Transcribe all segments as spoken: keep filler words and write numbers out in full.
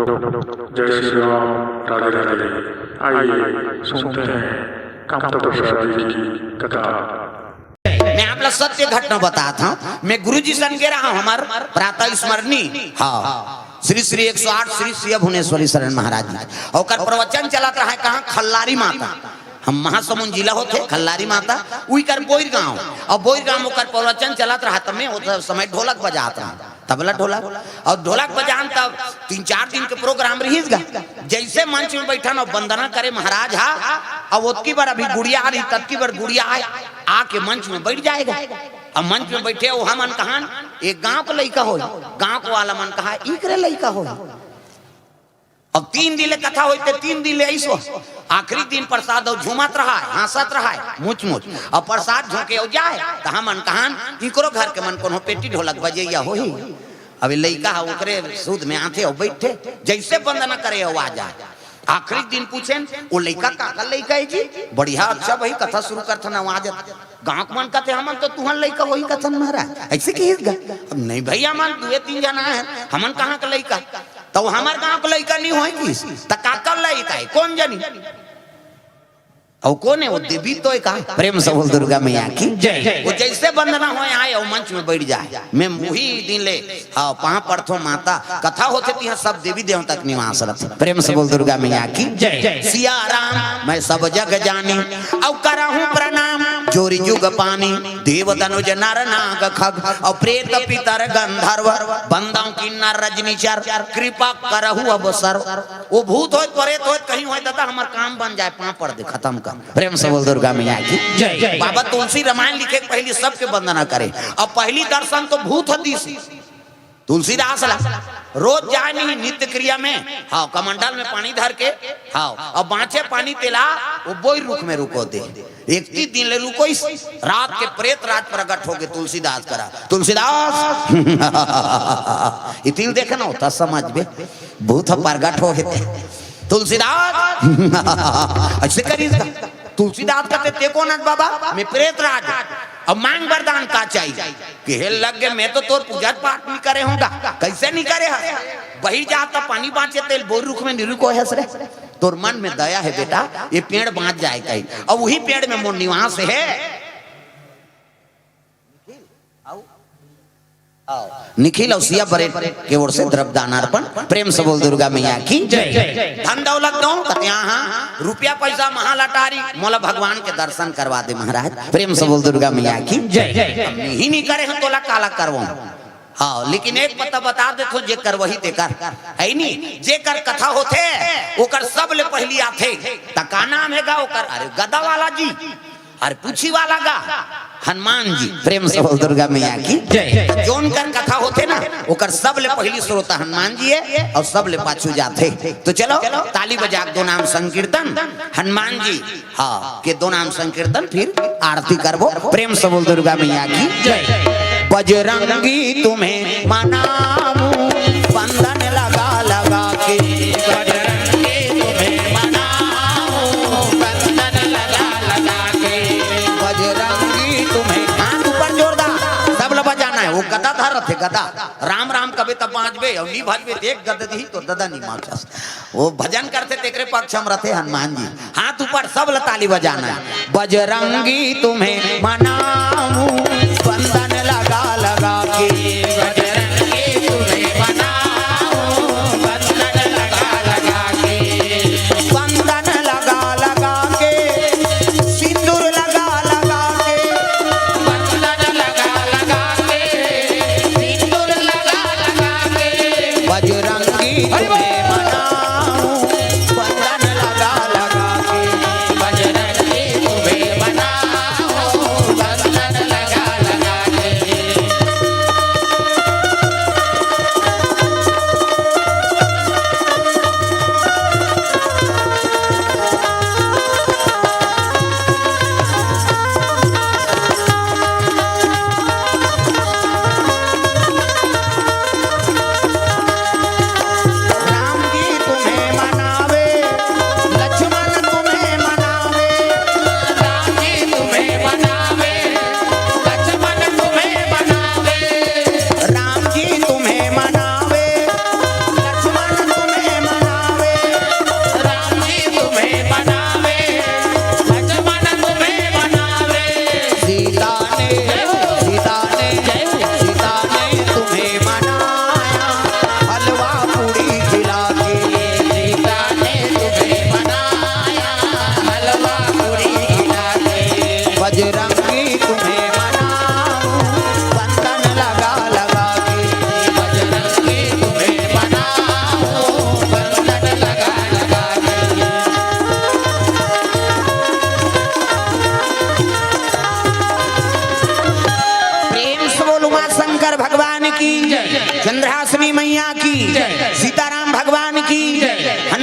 जय श्री राम। राधे राधे। आइए सुनते हैं कामता प्रसाद जी की कथा। मैं आप ला सत्य घटना बतात हूँ। मैं गुरु जी सन गे रहा हूँ, हमार प्रातः स्मरणी। हाँ, श्री श्री एक सौ आठ श्री सिया भुवनेश्वरी शरण महाराज जी। अउ ओकर प्रवचन चलत रहा है कहाँ? खल्लारी माता। हम महासमुंद जिला होथे, खल्लारी माता, उही कर बोइर गांव। अउ बोइर गांव ओकर प्रवचन चलत रहा, त मैं ओ समय ढोलक बजात रहा, तबला ढोलक। अउ ढोलक बजान तब तीन चार दिन के प्रोग्राम रहिस गा। जइसे मंच में बइठन अउ बंदना करे महाराज हा, अउ ओतकी बर अभी गुड़िया आ रही, ततकी बर गुड़िया आय, आके मंच में बइठ जाय गा। अब मंच में बइठे ओ हमन कहन, एक गांव के लइका होही, गांव के वाला मन कहा, इकरे लइका होही। अब तीन दिन ले कथा होइस ते तीन दिन ले अइस होइस। आखिरी दिन प्रसाद अउ झूमत रहा है, हंसत रहा है, मुच मुच। अब प्रसाद झोंके अउ जाय, त हमन कहन, इकरो घर के मन कोनो पेटी ढोलक बजइया होही। अब ए लइका ह ओकरे सुध में आथे अउ बइठथे, जइसे बंदना करे अउ आ जाय। आखिरी दिन पूछेन, ओ लइका काकर लइका हे जी? बढ़िया, अच्छा भाई, कथा शुरू करथन अउ आ जात। गांव के मन कथे, हमन तो तुहर लइका होही कथन महाराज, अइसे किहिस गा। अब नहीं भइया, हमन दुए तीन झन आय हन, हमन कहाँ के लइका? त ओ हमर गांव के लइका नहीं होय किहिस, त काकर लइका हे, कोन जनी? अउ कोन हे ओ देवी तो का? प्रेम से बोल दुर्गा मैया की जय। ओ जइसे बंदना होय आय अउ मंच में बइठ जाय। मैं उही दिन ले, हाँ, पाँव पड़थों माता, कथा होथे तिहां सब देवी देवता के निवास रथे। प्रेम से बोल दुर्गा मैया की जय। सिया राम मैं सब जग जानी, अउ करहूं प्रणाम जोरि जुग पानी। देव तनुज नर नाग खग, अउ प्रेत पितर गंधर्व, बंदव किन्नर रजनीचर, कृपा करहु अब सर्व। ओ भूत होय, प्रेत होय, कहीं होय, दादा, हमर काम बन जाय, पाँव पड़ दे, खतम कर। प्रेम से बोल दुर्गा मैया की जय। बाबा तुलसी रामायण लिखे के पहिली सबके बंदना करे। अब पहिली दर्शन तो भूत ह दिस तुलसीदास ला। रोज जाय नहीं नित्य क्रिया में, हाँ, कमंडल में पानी धर के, हाँ, अब बांचे पानी तेला, ओ बोइर रुख में रुको दे। एकतीस दिन ले रुकोइस, रात के प्रेत राज प्रगट होगे तुलसीदास करा। तुलसीदास, ए तिल देखे ना, ओतका समझबे, भूत ह प्रगट होगे ते। तुलसीदास, अइसे करिस गा। तुलसीदास कथे, ते कोन हस बाबा? मैं प्रेत राज। अब मांग वरदान का चाही? कहे लग गे, मैं तो तोर पूजा पाठ नहीं करे हों गा। कइसे नहीं करे हस? बही जात पानी बांचे तेला बोइर रुख में नहीं रुकोय हस रे। तोर मन में दया हे बेटा, ए पेड़ बांच जाय कही। अब उही पेड़ में मोर निवास हे। निखिल अउ सिया बरेट के ओर से द्रव्य दान अर्पण। प्रेम से बोल दुर्गा मैया की जय। धन दौलत दो, कथे, हाँ, रुपया पइसा, महा लटारी, मोला भगवान के दर्शन करवा दे महाराज। प्रेम से बोल दुर्गा मैया की जय। अब नहीं, नहीं करे हंव, तोला काला करवाहूं। हाँ, लेकिन एक पता बता देथों, जे करवाही ते कर, हे नी? जेकर कथा होथे, ओकर सबले पहिली आथे। त का नाम हे गा ओकर? अरे, गदा वाला जी। अरे, पूछी वाला गा, हनुमान जी। प्रेम से बोल दुर्गा मैया की जय। त जोन कर कथा होथे ना, ओकर सबले पहिली श्रोता हनुमान जी हे अउ सबले पाछू जाथे। तो चलो, ताली बजा के दो नाम संकीर्तन हनुमान जी, हाँ, के दो नाम संकीर्तन, फिर आरती करबो। प्रेम से बोल दुर्गा मैया की जय। बजरंगी तुम्हें मनाऊं, बंधन लगा लगा के। बजरंगी तुम्हें मनाऊं, बंधन लगा लगा के। बजरंगी तुम्हें, हाथ ऊपर जोरदार, सबला बजाना हे। ओ गदा धर रथे, गदा। राम राम कबे तब बांचबे, अउ नहीं भजबे, त एक गदा दिही तो ददा नहीं मांगस। ओ भजन करथे, तेकरे पक्ष में रथे हनुमान जी। हाथ ऊपर, सबला ताली बजाना हे। बजरंगी तुम्हें मनाऊं, बंधन लगा लगा के। बजरंगी तुम्हें मनाऊं, बंधन लगा लगा के। बंधन लगा लगा के, सिंदूर लगा लगा के। बंधन लगा लगा के, सिंदूर लगा लगा के। बजरंगी तुम्हें मनाऊं, बंधन लगा लगा के। बजरंगी तुम्हें मनाऊं, बंधन लगा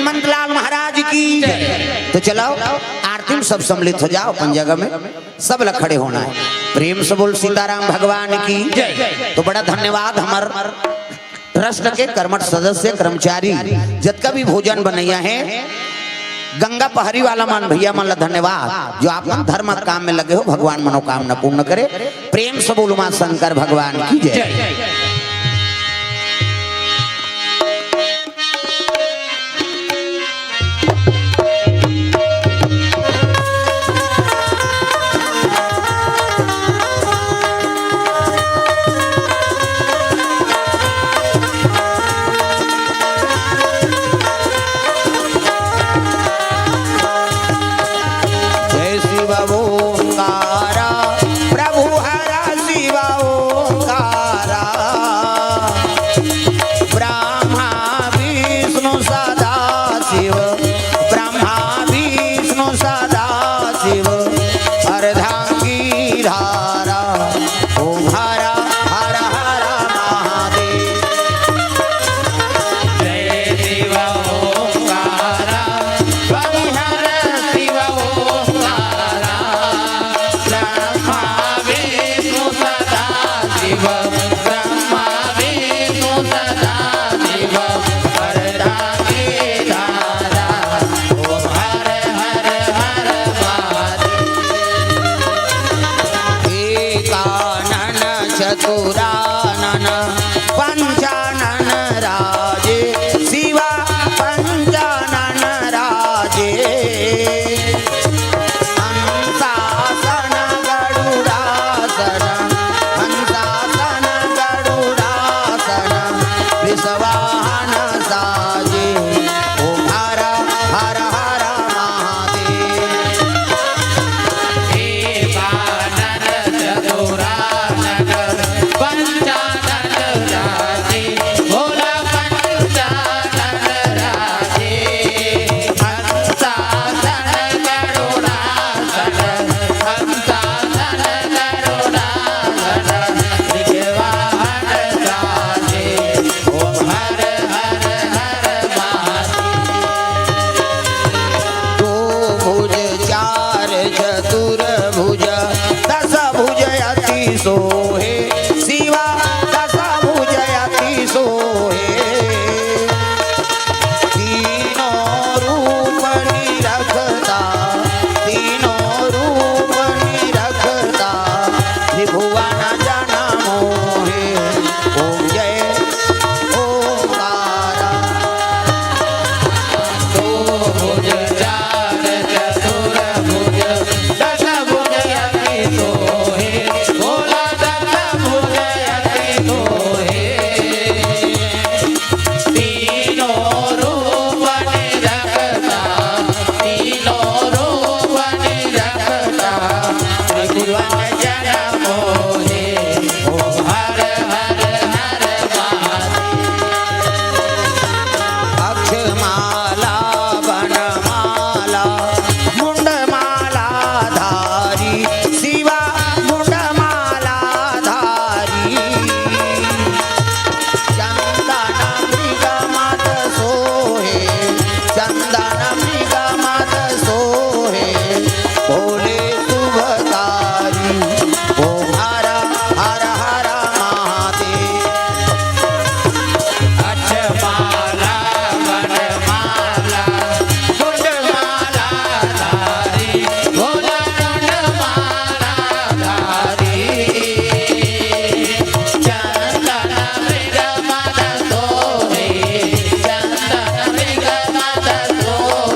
मंतलाल महाराज की। तो चलो, आरती में सब सम्मिलित हो जाओ अपन जगह में, सब ला खड़े होना है। प्रेम से बोल सीताराम भगवान की। तो बड़ा धन्यवाद हमर ट्रस्ट के कर्मठ सदस्य, कर्मचारी, जतका भी भोजन बनैया है, गंगा पहरी वाला मन भैया मन ला धन्यवाद, जो आप मन धर्म काम में लगे हो, भगवान मनोकामना पूर्ण करे। प्रेम से बोल माँ शंकर भगवान की जय। जय शिव ओंकारा, प्रभु हरा शिव ओंकारा। ब्रह्मा विष्णु सदा शिव, ब्रह्मा विष्णु सदा शिव। अर्धांगी धारा ओम हर हर हर महादेव। जय शिव ओंकारा, हरि हर शिव ओंकारा। ब्रह्मा विष्णु सदा शिव, ब्रह्मा विष्णु सदा शिव। अर्धांगी धारा ओम हर हर हर महादेव। एकानन चतुरानन पंचानन राजे, शिवा पंचानन राजे। हंसासन गरुडासन, हंसासन गरुडासन, वृषवाहन साजे। ओम हर हर हर महादेव। एकानन चतुरानन पंचानन राजे, भोला पंचानन राजे। हंसासन गरुडासन, हंसासन गरुडासन, वृषवाहन साजे। ओम हर हर हर महादेव। दो भुज चार चतुर्भुज, दस भुज अति सोहे, शिवा दस भुज अति सोहे। तीनों रूप निरखता, तीनों रूप निरखता, त्रिभुवन जन मोहे। ओम जय ओंकारा। दो भुज चार चतुर्भुज, दस भुज अति सोहे, भोला दस भुज अति सोहे। तीनों रूप निरखता, तीनों रूप निरखता, त्रिभुवन जन मोहे। ओम हर हर हर महादेव। अक्षमाला वनमाला मुंडमाला धारी, शिवा मुंडमाला धारी। चंदन मृग मद सोहे, चंदन मृग मद सोहे, भोले शुभकारी। ओम हर हर हर महादेव। अक्षमाला वनमाला मुंडमाला धारी, भोला मुंडमाला धारी। चंदन मृग मद सोहे, चंदन मृग मद सोहे।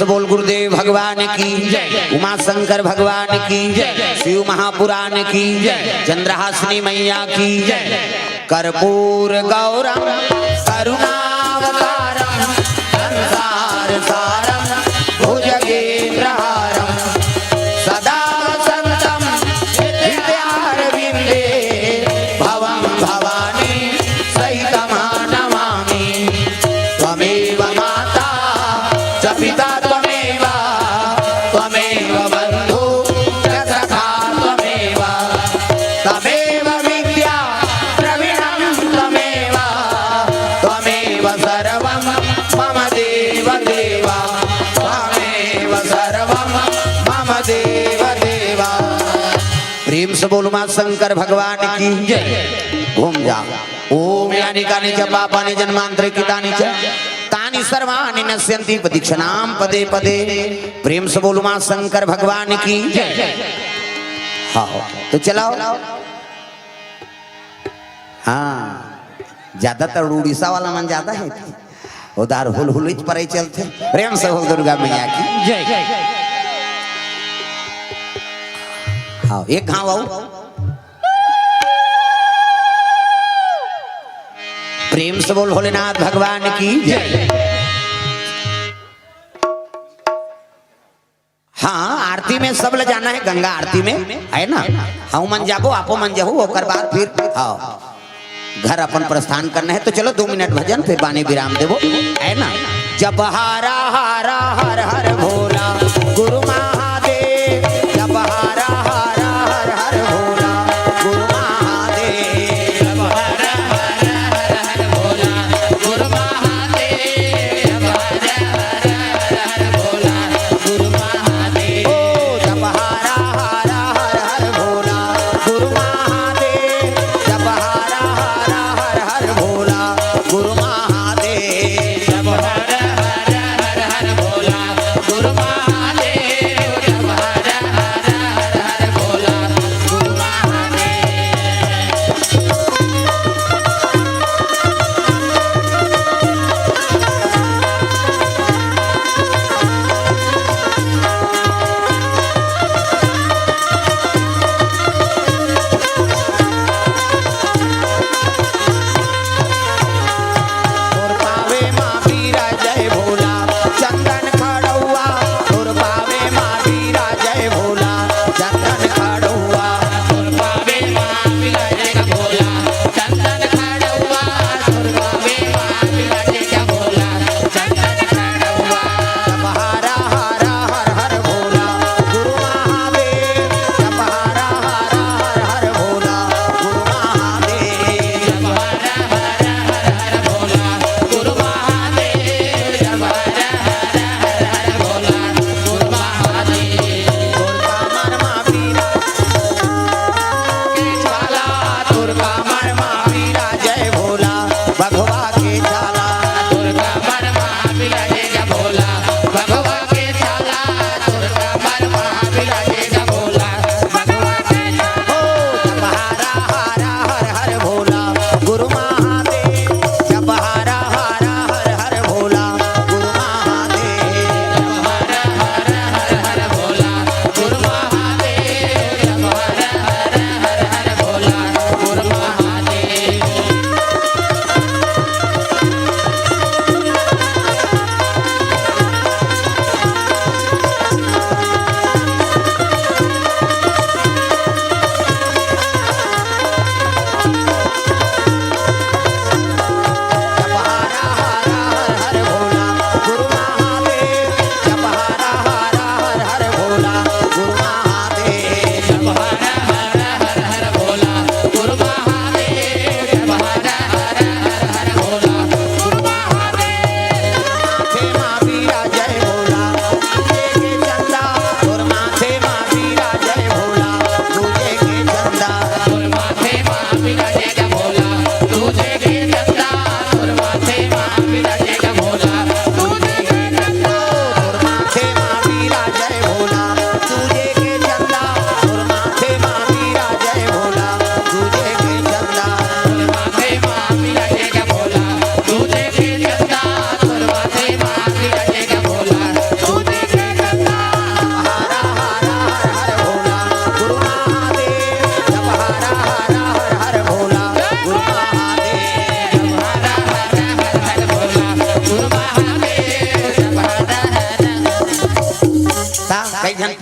बोल गुरुदेव भगवान की जय, उमा शंकर भगवान की जय, शिव महापुराण की जय, चंद्रहासिनी मैया की जय। कर्पूर गौरम करुणावतारम संसार सारम भुजगेंद्रहारम सदा वसंतम हृदयारविंदे भवम भवानी सहितम नमामि। त्वमेव माता च पिता त्वमेव, त्वमेव बंधु च सखा त्वमेव, त्वमेव विद्या द्रविणं त्वमेव, त्वमेव सर्वं मम देव देव, त्वमेव सर्वं मम देव देव। प्रेम से बोल माँ शंकर भगवान की जय। घूम जा। ओम यानि कानि च पापानि जन्मांतरे कृतानि च तानि सर्वाणि नश्यन्ति प्रदक्षिणाम पदे पदे। प्रेम से बोल माँ शंकर भगवान की जय। हाँ, तो चलाओ। हाँ, ज्यादातर उड़ीसा वाला मन ज्यादा है। उधार हुलहुलित परे चलथे। प्रेम से बोल दुर्गा मैया की जय। हाँ, एक घाव आओ। प्रेम से बोल भोलेनाथ भगवान की जय। हाँ, आरती में सब ले जाना है, गंगा आरती में, है ना? हम मन जाबो, आपो मन जाहू, ओकर बाद फिर, हाँ, घर अपन प्रस्थान करना है। तो चलो, दो मिनट भजन, फिर बानी विराम देबो, है ना? जप हारा हारा हर हर भोला गुरु महादेव, जप हारा हारा हर हर भोला गुरु महादेव। जप हारा हारा हर हर भोला गुरु महादेव, जप हारा हारा हर हर भोला गुरु महादेव। ओ जप हारा हारा हर हर भोला गुरु महादेव, जप हारा हारा हर हर भोला गुरु महादेव। जप हारा हारा हर हर भोला गुरु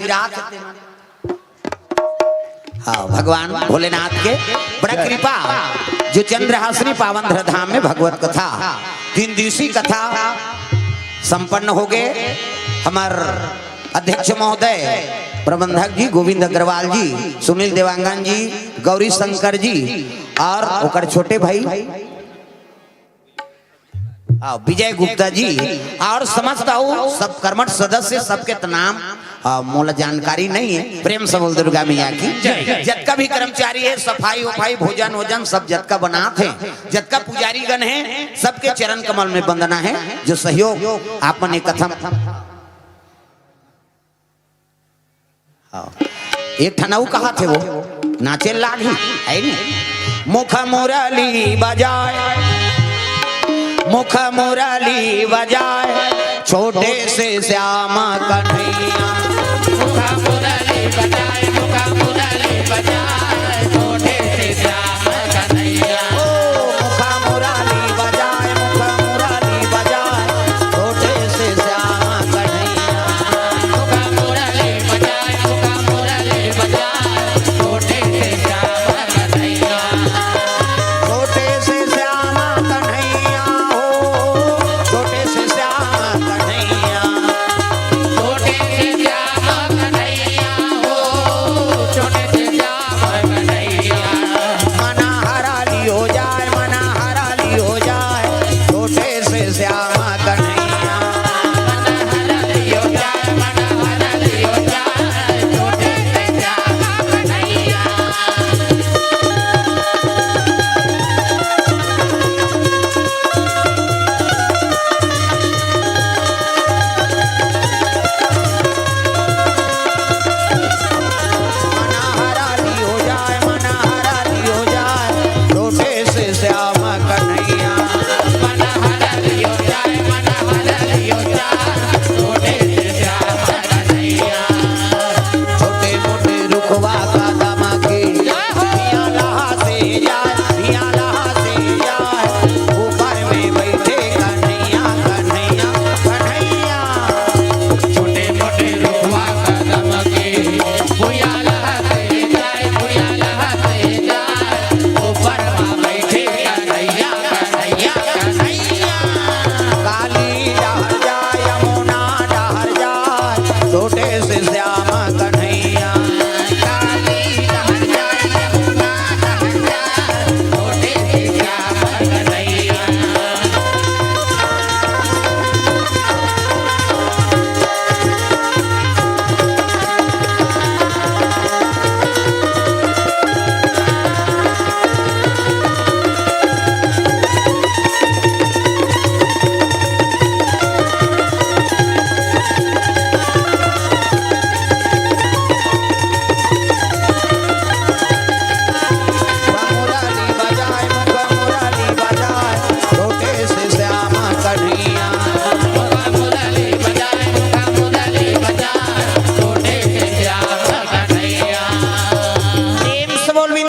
जात हे। हाँ, भगवान भोलेनाथ के बड़ा कृपा, जो चंद्रहासिनी पावन धरा धाम में भगवत कथा, तीन दिवसीय कथा संपन्न हो गए। हमार अध्यक्ष महोदय, प्रबंधक जी गोविंद अग्रवाल जी, सुनील देवांगन जी, गौरी शंकर जी और ओकर छोटे भाई, हाँ, विजय गुप्ता जी और समस्त अउ सब कर्मठ सदस्य, सबके त नाम, हाँ, मोला जानकारी नहीं है। प्रेम से बोल दुर्गा मैया की जय। जतका भी कर्मचारी है, सफाई उफाई, भोजन वोजन, सब जतका बनात है, जतका पुजारी गण है, सबके चरण कमल में वंदना है, जो सहयोग आप मन कथम। हाँ। एक ठन अउ कहा थे वो, नाचे लागी, है नी? मुख मुरली बजाए, मुख मुरली बजाए, छोटे से श्याम कन्हैया। मुख मुरली बजाए, मुख मुरली बजाए,